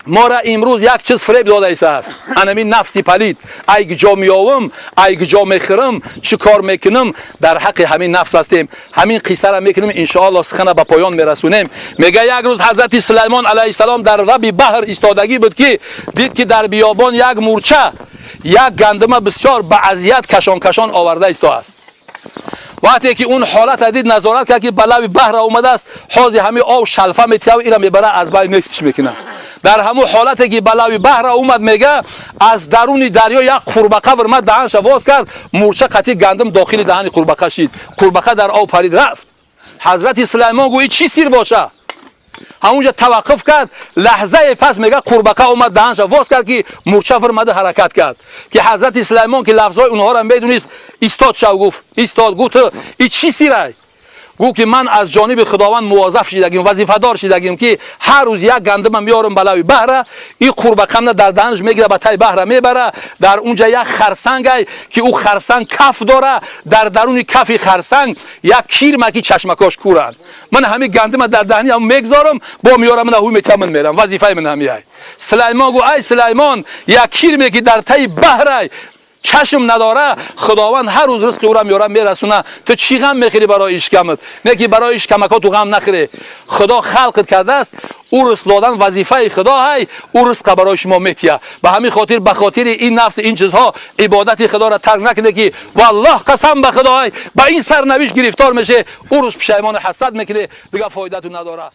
Мора имрӯз як чиз фиреб дода истааст, анами нафси палид. Ай куҷо меёвам, ай куҷо мехӯрам, чӣ кор мекунам, дар ҳаққи ҳамин нафс ҳастем. Ҳамин қиссара мекунем, иншоалло сухана ба поён мерасонем. Мега, як рӯз ҳазрати Сулаймон алайҳиссалом дар лаби баҳр истодагӣ буд, ки дид, ки дар биёбон як мурча як гандума бисёр ба азият кашон кашон оварда истааст. Вақте ки он ҳолата дид, назорат кард, ки ба лаби баҳра омадааст, ҳози ҳамин ов шалфа метияв, ира мебара, аз бай мекитиш мекунад. Дар ҳамун ҳолате ки ба лаби баҳра омад, мега, аз даруни дарё як қурбақа вирмад, даҳанша воз кард, мурча қатӣ гандум дохили даҳани қурбақа шид, қурбақа дар об парид, рафт. Ҳазрати Сулаймон гӯ, чӣ сир боша? Ҳамунҷа таваққуф кард. Лаҳзае пас, мега, қурбақа омад, даҳанша воз кард, ки мурча вирмада ҳаракат кард, ки ҳазрати Сулаймон, ки лафзҳои онҳоро медонист, истод шав гуфт, истод, гуфт: «И чӣ сирай?» Гуфт, ки ман аз ҷониби Худованд мувозаф шидагим, вазифадор шидагим, ки ҳар рӯз як гандума меорам ба лави баҳра, и қурбақамна дар даҳанаш мегира, ба таи баҳра мебара. Дар унҷа як харсангай, ки ӯ харсанг каф дора, дар даруни кафи харсанг як кирма, ки чашмакош кӯранд. Ман ҳамин гандума дар даҳани ҳам мегзорам, бо меорам, мана ҳуй метиҳам, ман мерам, вазифаи ман ҳамиай. Сулаймон гу: «Ай Сулаймон, як кирме, ки дар таи баҳрай, чашм надора, Худованд ҳар рӯз ризқи ӯра меора, мерасона, ту чӣ ғам мехӯрӣ барои ишкамат? Не ки барои ишкамако ту ғам нахӯрӣ. Худо халқат кардааст, ӯ ризқ додан вазифаи Худо ҳай, ӯ ризқа барои шумо метия. Ба ҳамин хотир ба хотири ин нафс, ин чизҳо ибодати Худоро тарк накунед, ки валлоҳ, қасам ба Худо, ҳай, ба ин сарнавишт гирифтор меше, ӯ рӯз пушаймону ҳасрат мекунӣ, дигар фоидату надора».